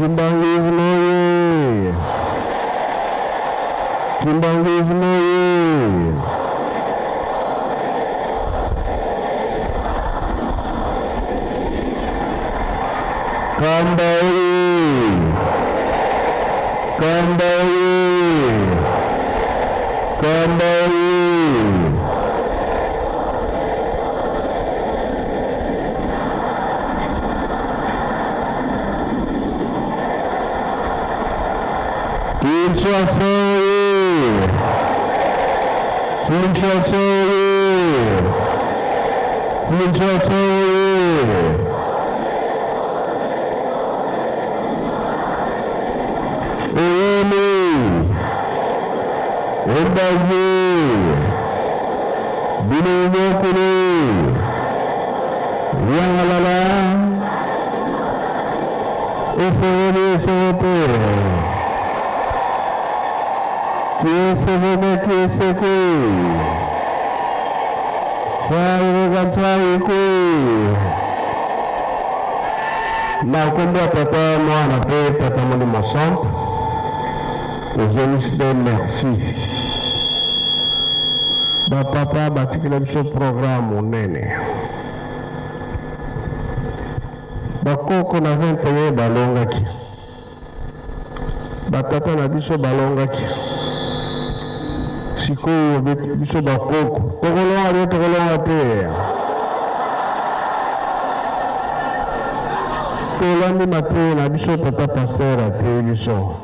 Kimbanguisme oye! Kimbanguisme oye! Kamba oye! Kamba oye! Kamba oye! Kinshasa oye! Kinshasa oye! Kinshasa oye! Oyele! Ombaze! Bino mokolo! Yangalala! Esengeli esengo te! Kiesevene kieseke! Saikoka saiko! Na nkombo ya Tata, Mwana mpe Tata Molimo Santu, tozongisi mpe merci. Bapapa batikela biso programme monene. Bakoko na 21 balongaki, batata na biso balongaki. Sikoyo biso bakoko tokolonga te, tokolonga te. Tolandi mateya na biso, tata pasteur ateyi biso,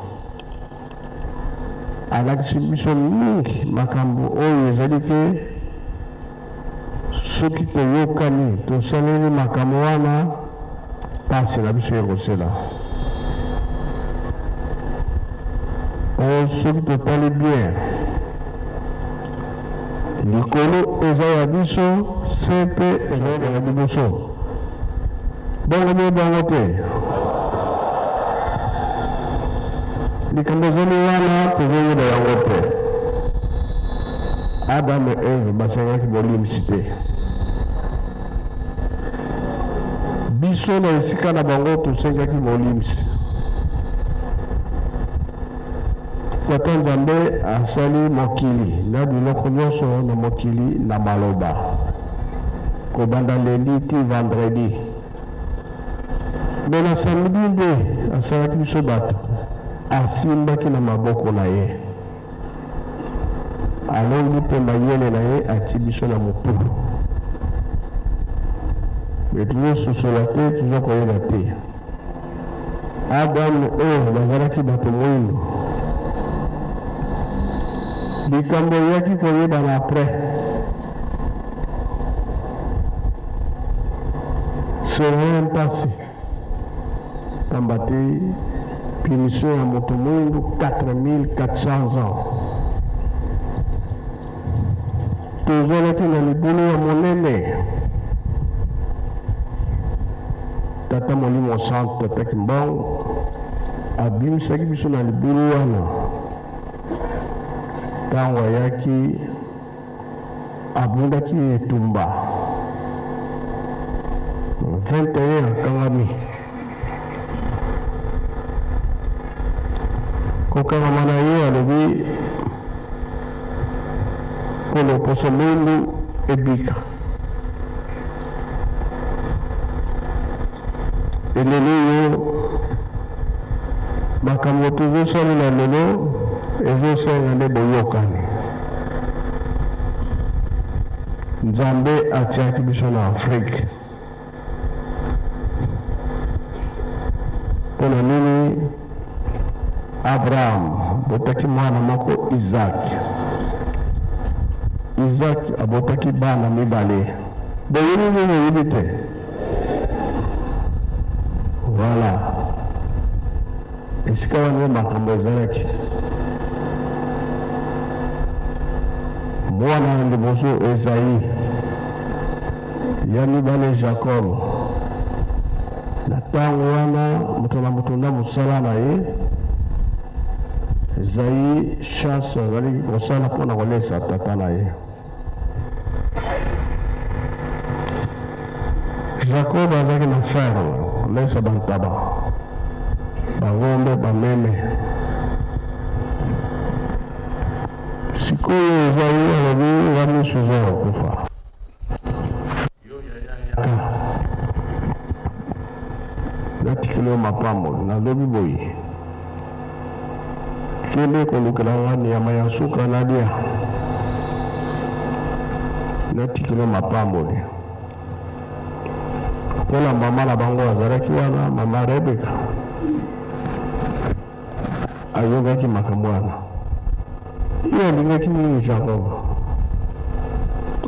alakisi biso mingi makambo oyo ezali te. Soki toyokani, tosaleli makambo wana, pasi na biso ekosila. Po soki totali bien, likolo eza ya biso, se pe ezali ya liboso. Bongo be bongo te? Likambo ezali wana tozoyeba yango te. Adam et Eve basengaki bolimbisi te. Biso na esika na bango tosengaki bolimbisi. Tata Nzambe asali mokili na biloko nyonso na mokili na maloba, kobanda lundi ti vendredi. Mais na samedi nde asalaki biso bato, asimbaki na maboko na ye, alongi mpe mayele na ye atii biso na motu. Mais tozososola te, toza koyeba te. Adam na Eve bazalaki bato moindo. Likambo eyaki koyebana après. C'est vrai mpasi, pamba te punition ya moto moindo 4400 ans. Tozalaki na libulu ya monene. Tata Molimo Santu, Tata Kimbangu, abimisaki biso na libulu wana. Ntango ayaki, abundaki etumba 21 akangami. Kokangama na ye, alobi mpo loposo mwindu ebika. Elelo oyo makambo tozosalela lelo ezosenga nde boyokani. Nzambe atiaki biso na Afrike mpo na nini? Abraham abotaki mwana moko Isaac. Isaac abotaki bana mibale. Boyebi nini? Oyebi te? Voilà. Esika wana nde makambo ezalaki. Mwana ya liboso Esaü, ya mibale Jacob. Na ntango wana moto na moto na mosala na ye. Esaü chasse azalaki kosala mpo na kolesa tata na ye. Jacob azalaki na ferme kolesa bantaba. Bangombe, bameme. Sikoyo Ezawu alobi, Nga miso eza ya kokufa. Yo yaya yaka, natikela yo mapamboli. Nalobi boye, Kende kolukela nga nyama ya nsuka nalia, natikela yo mapamboli. Lokola mama na bango azalaki wana, mama Rebeka ayokaki makambo wana. Ye alingaki mingi Jacob.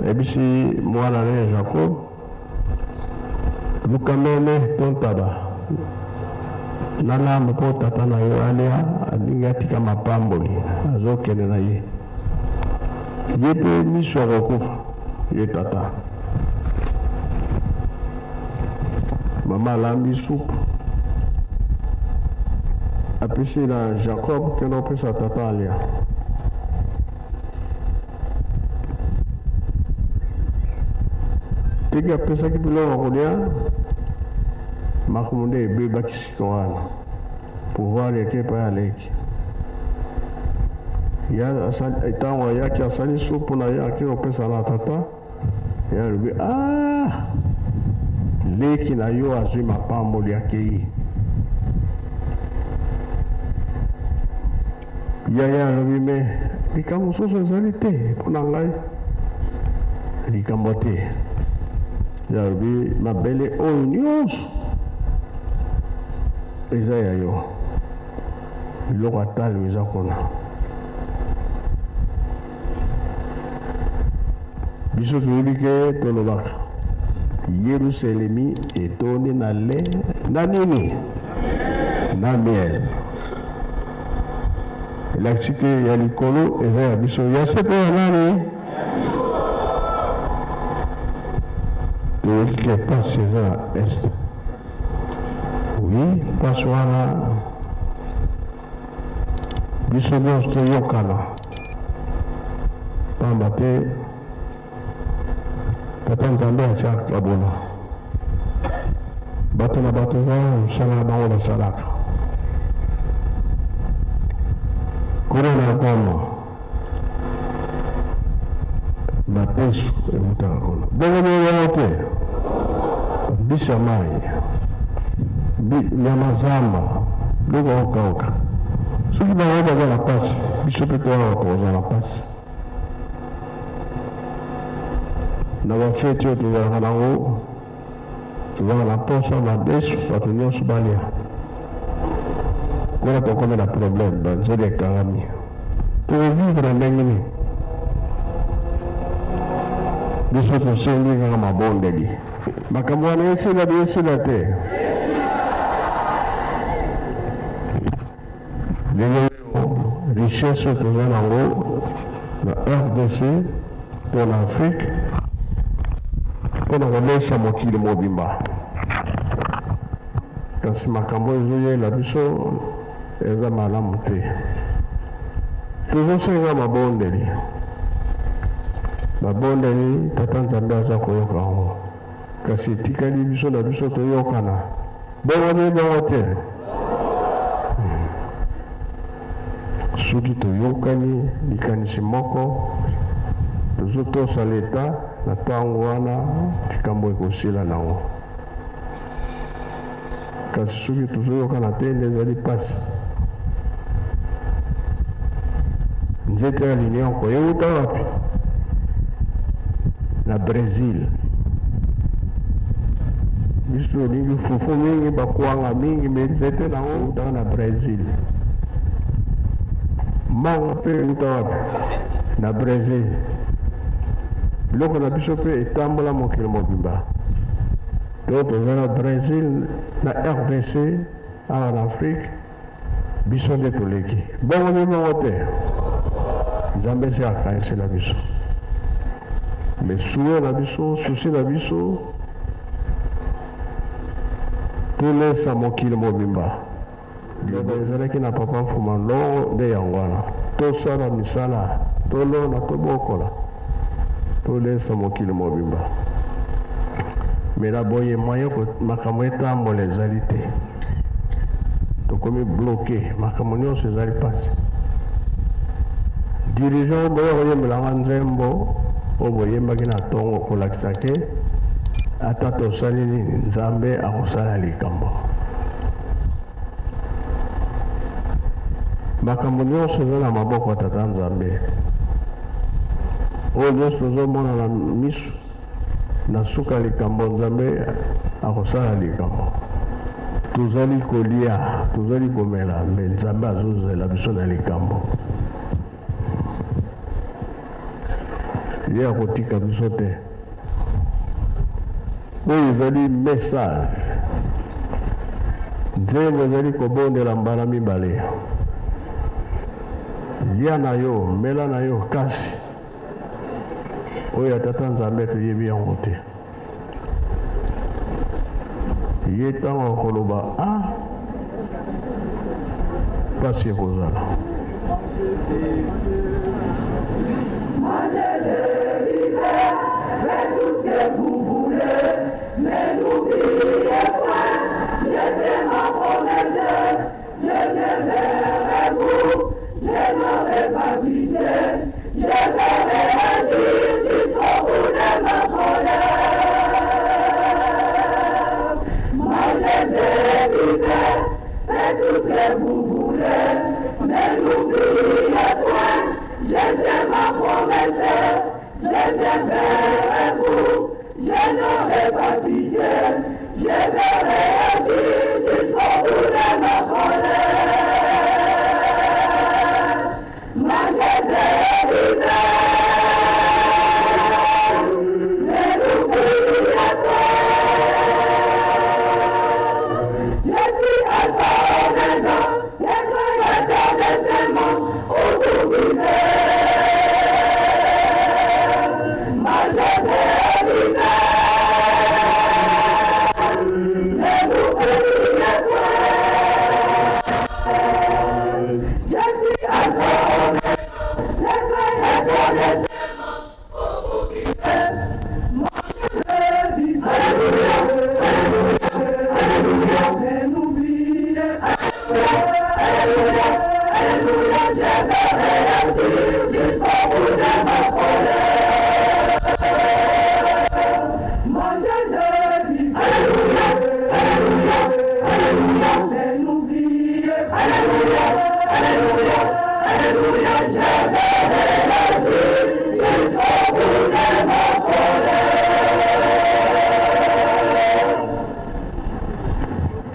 Ayebisi mwana na ye Jacob, luka meme to ntaba nalamba mpo tata na yo alia, alingi atika mapamboli, azokende na ye. Ye mpe miso akokufa, ye tata. Mama alambi supu, apesi na Jacob, kende opesa tata alia. Teke apesaki biloko ya kolia, makambo nde ebebaki sika wana. Pouvoir eke epai ya leki. Ntango ayaki asali supu na ye ake kopesa na tata. Ye alobi, Ah! Leki na yo azwi mapamboli, akei. Yaya alobi, Me likambo mosusu ezali te mpo na ngai? Likambo te. Ye alobi, Mabele oyo nyonso eza ya yo. Biloko ya talo eza kuna. Biso toyebi ke tolobaka Yerusalemi etondi na le na nini na miel. Elakisi ke ya likolo eza ya biso, ya se mpe ya nani? Toyoki ke pasi eza na est. Oui, pasi wana Biso nionso toyokana pamba te Tata Nzambe asi akabola bato na bato eza mosala na bango basalaka. Kuna na Goma madesu ewutaka kuna bongo bongo te mbisi ya mayi nyama zamba biloko ya kokauka. Soki bango baza na mpasi, biso mpe toawa tokozala na mpasi. Na bafeti oyo tozalaka nango, tozalaka na mposa madesu bato nyonso balia. Kuna tokomi na problème, banzela ekangami, tokovivre ndenge nini? Biso tosengi kaka mabondeli. Makambo wana esila bi esila te. Lelo oyo richesse oyo toza nango na rdc to na Afrique mpo na kolesa mokili mobimba, kasi makambo oyo ezoyela biso eza malamu te. Tozosenga mabondeli, mabondeli Tata Nzambe aza koyoka yango, kasi etikali biso na biso toyokana. Bongo nde bongo te? Soki toyokani likanisi moko, tozotosa leta, na ntango wana likambo ekosila nango. Kasi soki tozoyokana te nde ezali mpasi. Nzete ya linioko euta wapi? Na Bresil. Biso tolingi fufu mingi, bakwanga mingi, me nzete nango eutaka na Bresil. Manga mpe euta wapi? Na Bresil. Biloko na biso mpe etambola mokili mobimba. Donc toza na Bresil na rdc awa na Afrique biso nde toleki bongo nde bongo te Nzambe esi akanisela biso mais souhait na biso souci na biso tolesa mokili mobimba liloba ezalaki na papa Mfuma Longo nde yango wana tosala misala tolona tobokola tolesa mokili mobimba mais na boye moyen makambo etambola ezali te. Tokomi bloquer, makambo nyonso ezali mpasi. Dirigeant, boya koyembelanga nzembo oyo boyembaki na ntongo, kolakisa ke ata tosali nini, Nzambe akosala likambo. Makambo nyonso eza na maboko ya Tata Nzambe. Oyo nyonso tozomona na miso, na suka likambo Nzambe akosala likambo. Tozali kolia, tozali komela, me Nzambe azozela biso na likambo. Ye akotika biso te. Oyo ezali message. Nzembo ezali kobondela mbala mibale. Lia na yo, mela na yo, kasi oyo ya Tata Nzambe toyebi yango te. Ye ntango akoloba a mpasi ekozala.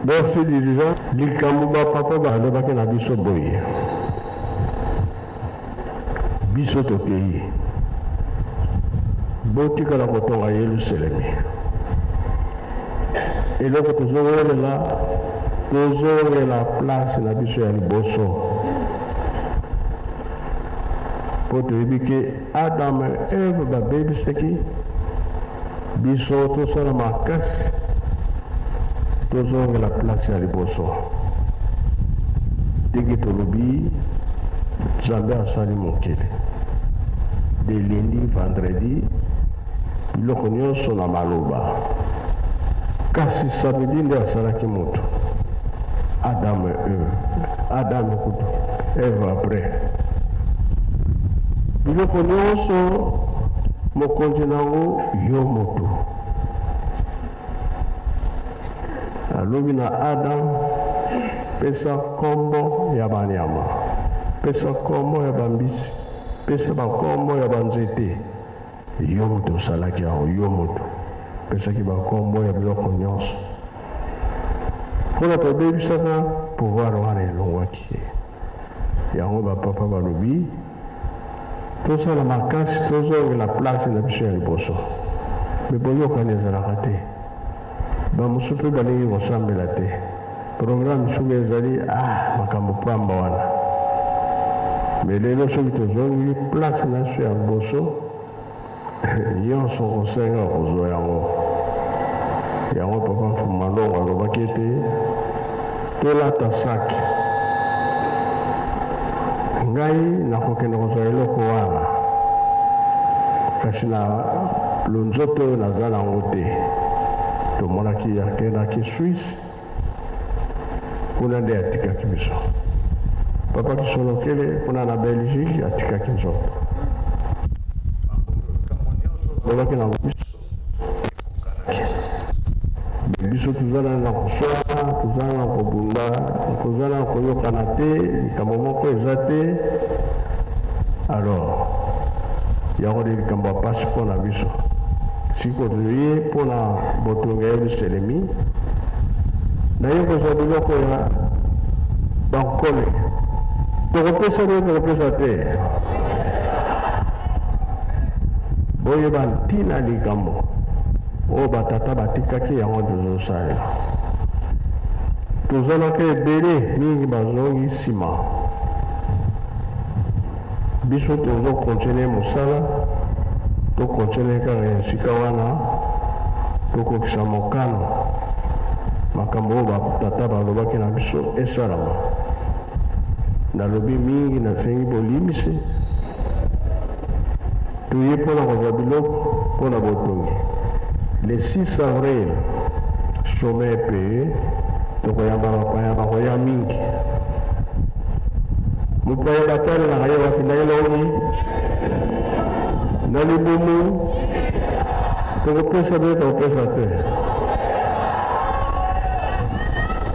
Merci dirigeant. Likambo bapapa balobaki na biso boye, biso tokei, botikala kotonga Yelusalemi. Eloko tozowelela, tozongela place na biso ya liboso, mpo toyebi ke Adam et Eve babebisaki biso. Tosala makasi tozongela place ya liboso. Ndenge tolobi, Nzambe asali mokili de lundi vendredi, biloko nyonso na maloba, kasi samedi nde asalaki moto, Adam et Eve. Adam kutu, Eve après. Biloko nyonso, mokonzi nango yo moto. Alobi na Adam: pesa nkombo ya banyama, pesa nkombo ya bambisi, pesa bakombo ya banzete. Yo moto osalaki yango, yo moto pesaki bakombo ya biloko nyonso. Mpona tobebisaka pouvoir wana, elongwaki yango. Bapapa balobi tosala makasi tozongela place na biso ya liboso. Me boyokani ezalaka te, bamosusu mpe balingi kosambela te. Programme soki ezali, ah, makambo pamba wana. Me lelo soki tozongi place na biso ya liboso, nyonso kosenga kozwa yango. Yango papa Mfumalongo alobaki ete tolata saki. Ngai nakokende kozwa eloko wana, kasi na lonzoto oyo naza nango te. Tomonaki akendaki Swisse. Kuna nde atikaki biso. Papa Kisolokele kuna na Belgique atikaki nzoto. Alobaki na biso biso toza na koswana, toza na kobunda, toza na koyokana te, likambo moko eza te. Alors yango nde likambo ya mpasi mpo na biso. Sikoyo toye mpo na botongi ya Yelusalemi, naye kozwa biloko ya bankole. Tokopesa nde tokopesa te? Boyeba ntina likambo oyo batata batikaki yango tozosalela. Tozalaka ebele mingi bazongi nsima. Biso tozo continuer mosala, to continuer kaka esika wana, tokokisa mokano, makambo oyo ba tata balobaki na biso esalama. Nalobi mingi, nasengi bolimbisi. Toye mpo na kozwa biloko mpo na botongi. Le 6 avril, chômeur paye, tokoyamba bapaya bakoya mingi. Mopaya batalelaka ye wapi? Na elongi? Na libumu? Tokopesa be tokopesa te.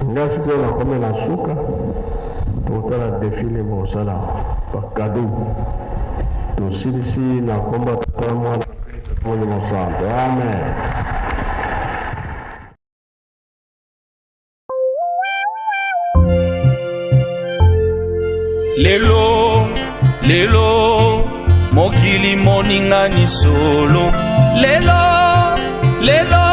Nga sikoyo nakomi na suka, tokotala defile bokosala ba cadeau. Tosilisi na kombo ya Tata, Mwana mpe Molimo Santo. Amen. Lelo lelo mokili moningani solo lelo lelo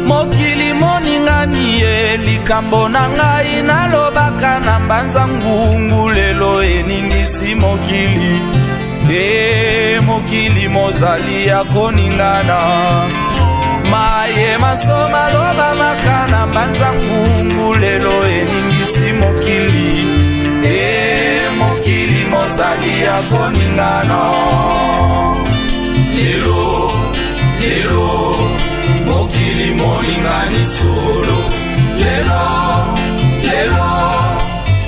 mokili moningani ye likambo na ngai nalobaka na mbanza ngungu lelo eningisi mokili e mokili mozali ya koningana maye manso malobamaka na mbanza ngungu lelo eningisi mokili e mokili mozali ya koningana lelo lelo mokili moningani solo lelo lelo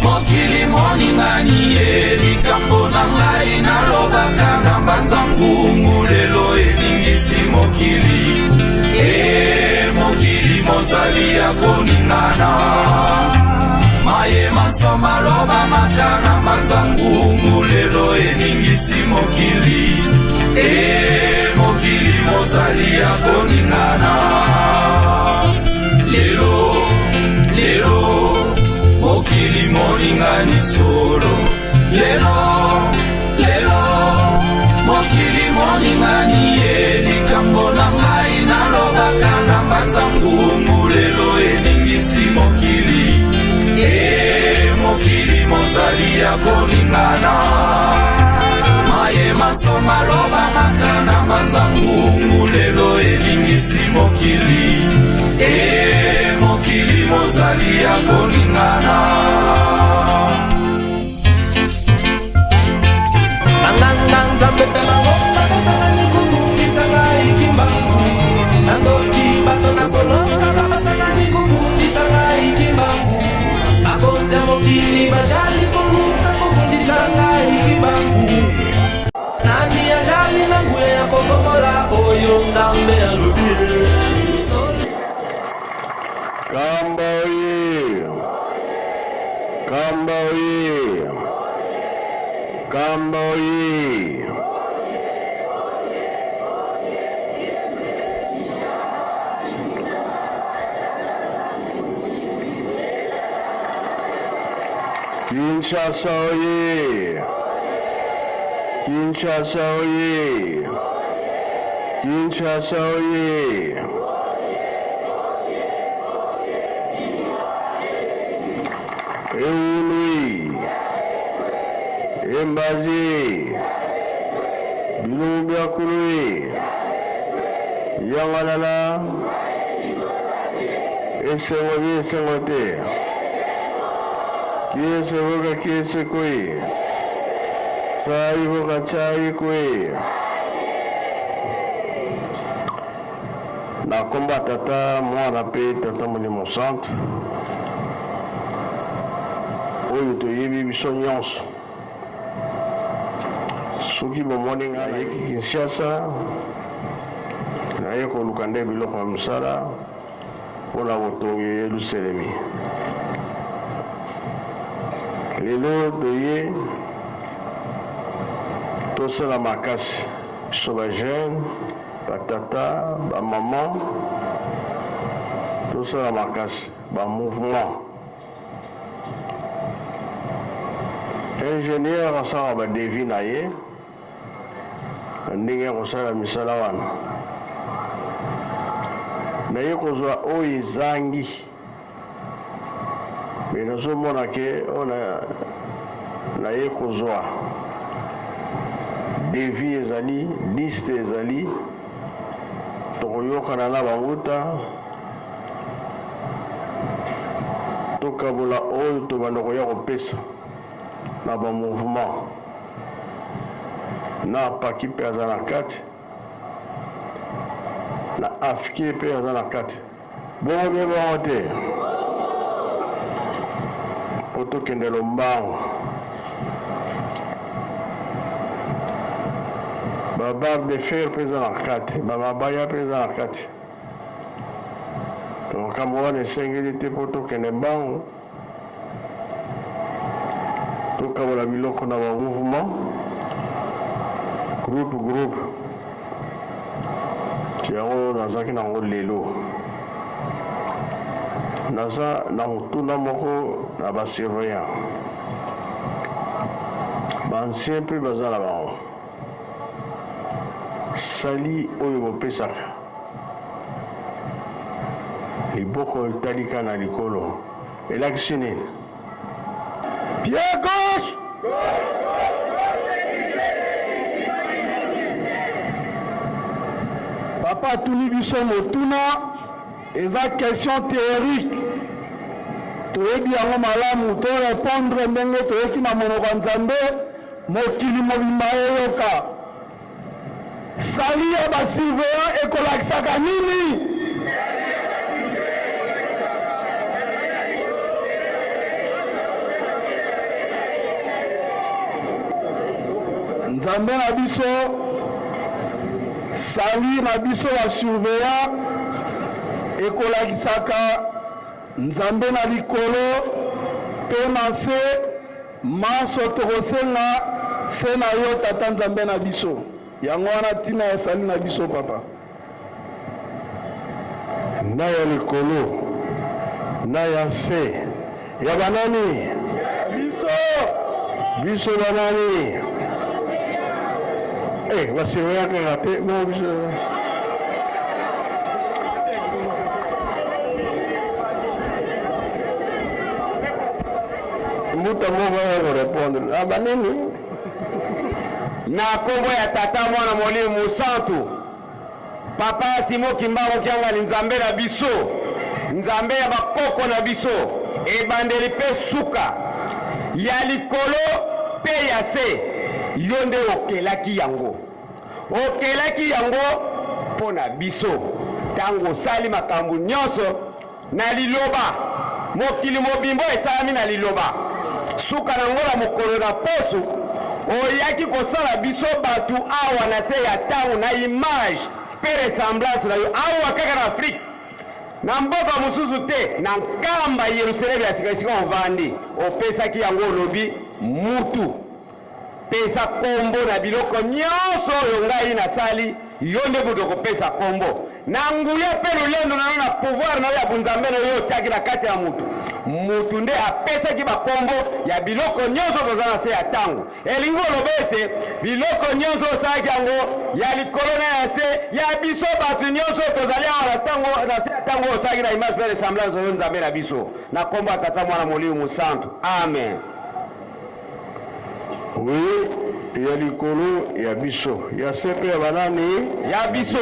mokili moningani ye likambo na ngai nalobaka na mbanza ngungu lelo eningisi mokili e mokili mozali ya koningana maye manso malobamaka na mbanza ngungu lelo eningisi mokili e mokili mozali ya koningana lelo lelo mokili moningani solo lelo lelo mokili moningani ye likambo na ngai nalobaka na mbanza ngungu lelo eningisi mokili e mokili mozali ya koningana maye manso malobamaka na mbanza ngungu lelo eningisi mokili e mokili mozali ya koningana Banganga nzambe mpe bango bapesangani kobungisa ngai kimbangu na ndoki bato na solo kaka basangani kobungisa ngai kimbangu bakonzi ya mokili bajali koluka kobundisa ngai kimbangu nani ajali na nguya ya kobongola oyo nzambe alobi Kamba oye! Kamba oye! Kamba oye! Kinshasa oye! Kinshasa oye! Kinshasa oye! Ewului, Embazi, Bilungu bia Kului, Yangalala, Esengo bi esengo te, Kiese voka kiese kui, Tsai voka tsai kui. Na kombo ya Tata, Mwana mpe Tata Molimo Santu. Oyo toyebi biso nyonso. Soki bomoni ngai nayeki Kinshasa, naye koluka nde biloko ya mosala mpo na botongi Yelusalemi. Lelo toye tosala makasi biso ba jeunes, ba tata, ba maman, tosala makasi ba mouvement. Ingénieur asala ba devis na ye na ndenge ya kosala misala wana, naye kozwa oyo ezangi me nazomona ke oyo naye kozwa devis ezali, liste ezali, tokoyokana na banguta tokabola oyo tobanda koya kopesa na ba mouvement na paki mpe aza na kati na afke mpe aza na kati bongo mpe bongo te mpo tokende lombango ba barre de fer mpe eza na kati ba mabaya mpe eza na kati makambo wana esengeli te mpo tokende mbangu tokabola biloko na ba mouvement groupe groupe yango nazalaki nango lelo naza na motuna moko na ba surveillant ba ancien mpe baza na bango sali oyo bopesaka liboko etalika na likolo elakisi nini? Pied gauche. Papa atuni biso motuna, eza question théorique, toyebi yango malamu, to répondre ndenge toyoki na monoko ya Nzambe, mokili mobimba eyoka. Sali ya ba surveillant ekolakisaka nini? Nzambe na biso, sali na biso ba surveillant ekolakisaka Nzambe na likolo mpe na nse. Manso tokosenga se na yo Tata Nzambe na biso. Yango wana tina ya sali na biso Papa. Na ya likolo na ya nse ya banani? Ya biso. Biso banani? Eh, basurveillant kaka te, bongo biso. Mbuta moko aya ko répondre. Ah ba nini? Na kombo ya Tata, Mwana, Molimo Mosantu, Papa Simon Kimbangu Kiangani, Nzambe na biso, Nzambe ya bakoko na biso, ebandeli pe suka, ya likolo pe ya se, yo nde okelaki yango. Okelaki yango mpo na biso. Tango osali makambo nyonso Na Liloba. Mokili mobimba oyo esalami na Liloba. Suka na yango na mokolo na poso, oyaki kosala biso bato awa na se ya tango na image pe ressemblance na yo, awa kaka na Afrique, na mboka mosusu te, na nkamba Yerusaleme ya sika esika ovandi, opesaki yango olobi mutu. Pesa kombo na biloko nyonso oyo ngai nasali, yo nde moto okopesa kombo. Na nguya mpe lolendo na yo, na pouvoir na yo ya bunzambe na yo otiaki na kati ya mutu, mutu nde apesaki bakombo ya biloko nyonso toza na se ya tango. Elingi koloba ete biloko nyonso osalaki yango ya likolo na ya se ya biso bato nyonso tozali awa na tango na se ya tango osalaki na image mpe ressemblance oyo Nzambe na biso. Na kombo ya Tata, Mwana, Molimo Mosantu. Amen. Oui, ya likolo ya biso, ya se mpe ya banani? Ya biso.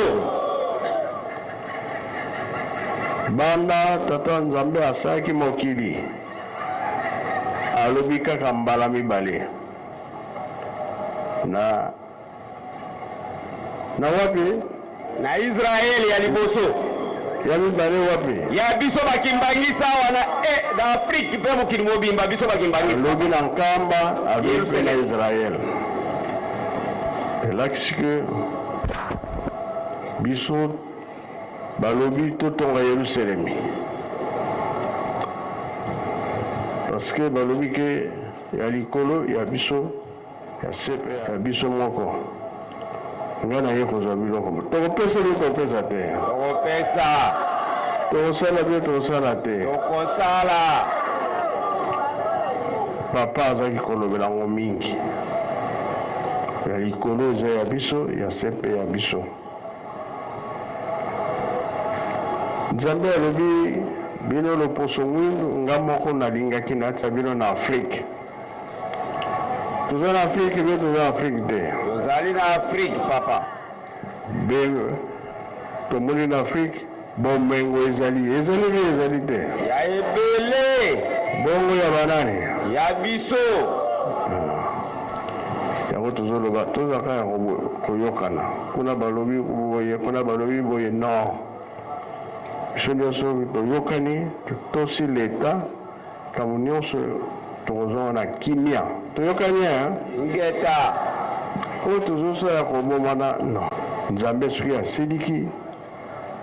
Banda Tata Nzambe asalaki mokili, alobi kaka mbala mibale na na wapi? Na Israele ya liboso. Ya mibale wapi? Ya biso bakimbangisa awa na, eh, na Afrique mpe mokili mobimba biso bakimbangisa. Alobi na Nkamba, alobi mpe na Israël. Elakisi ke biso balobi totonga Yerusalemi. Parce que balobi ke ya likolo ya biso ya se mpe ya biso moko. Ngai naye kozwa biloko. Tokopesa bino tokopesa te. Tokopesa. Tokosala bino tokosala te. Tokosala. Papa azalaki kolobela yango mingi. Ya likolo eza ya biso, ya se mpe ya biso. Nzambe alobi bino loposo mwindu, nga moko nalingaki natia bino na Afrique. Toza na Afrique be toza na Afrique te. Tozali na Afrique papa. Be tomoni na Afrique bomengo ezali ezali be ezali te. Ya ebele. Bongo ya banani? Ya biso. Ah. Yango tozoloba tozalaka ya koyokana kuna balobi boye kuna balobi boye non biso nyonso toyokani totosi leta Likambo nionso tokozonga na kimia. Toyokani hein? Ingeta. Oyo tozosala kobomana non. Nzambe soki asiliki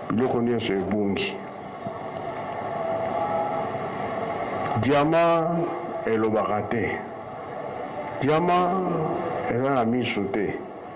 biloko nionso ebungi. Diamant elobaka te. Diamant eza na misu te.